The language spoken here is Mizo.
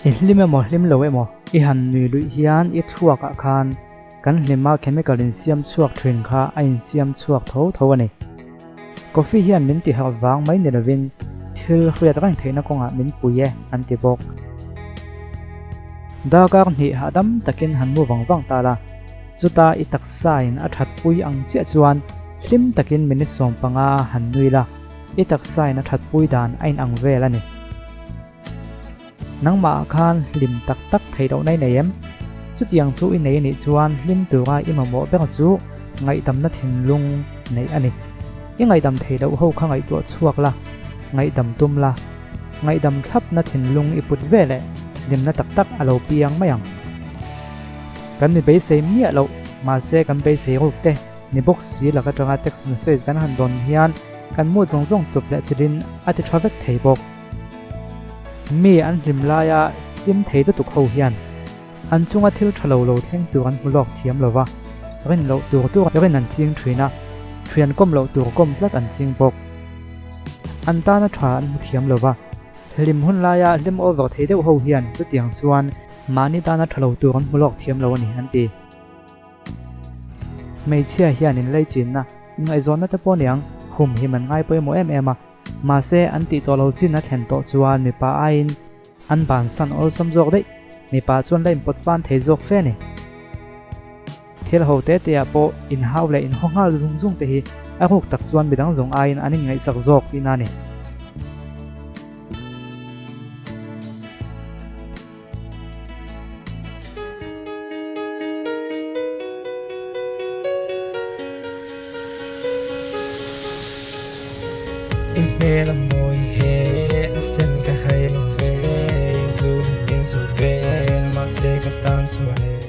I hlim emaw hlim lo emaw i han nui luih hian i thluakah khan kan hlima chemical insiam chhuak thin kha a insiam chhuak tho tho a ni. Coffee hian min tiharh vang mai ni lovin thil hriat reng theihna kawngah min pui e an ti bawk. Darkar hnih hahdam takin han mu vang vang ta la, chuta i taksain a thatpui ang chiah chuan hlim takin minute 15 han nui la, i taksain a thatpui dan a inang vel a ni. Nangmah ah khan hlim tak tak theih loh na i nei em? Chutiang chu i nei anih chuan hlim tura i mamawh ber chu ngaihdamna thinlung neih a ni. I ngaihdam theih loh ho kha ngaihtuah chhuak la, ngaihdam tum la, ngaihdam thlapna thinlung i put ve leh hlimna tak tak a lo piang mai ang. Kan mi beisei miah loh, mahse kan beisei ruk te ni bawk si lak atanga text message kan han dawn hian kan mood zawng zawng tluk leh chilhin a ti tha vek thei bawk. Mi an hlim laia hlim thei lutuk ho hian an chunga thil tha lo lo thleng tur an hmu lawk thiam lo va, rin loh tur tur rin an ching thin a, thian kawm loh tur kawm tlat an ching bawk. An tana tha an hmu thiam lo va, hlim hun laia hlim over thei deuh ho hian chutiang chuan mahni tana tha lo tur an hmu lawk thiam lo a ni an ti. Hmeichhia hian inleichinna, inngaihzawnna te pawh niang hum him an ngai pawimawh em em a, Mahse, an tih tawh lo chin a thlen tawh chuan mipa aiin an bansan awlsam zawk daih. Mipa chuan la inpawt fan thei zawk fe a ni. Thil ho te te ah pawh inhau leh inhaw nghal zung zung te hi a ruk tak chuan midang zawng aiin an inngaihsak zawk tihna a ni. I hmel a mawi he a sen ka hai lo ve, i zut in zut vel mahse ka tan chuan e.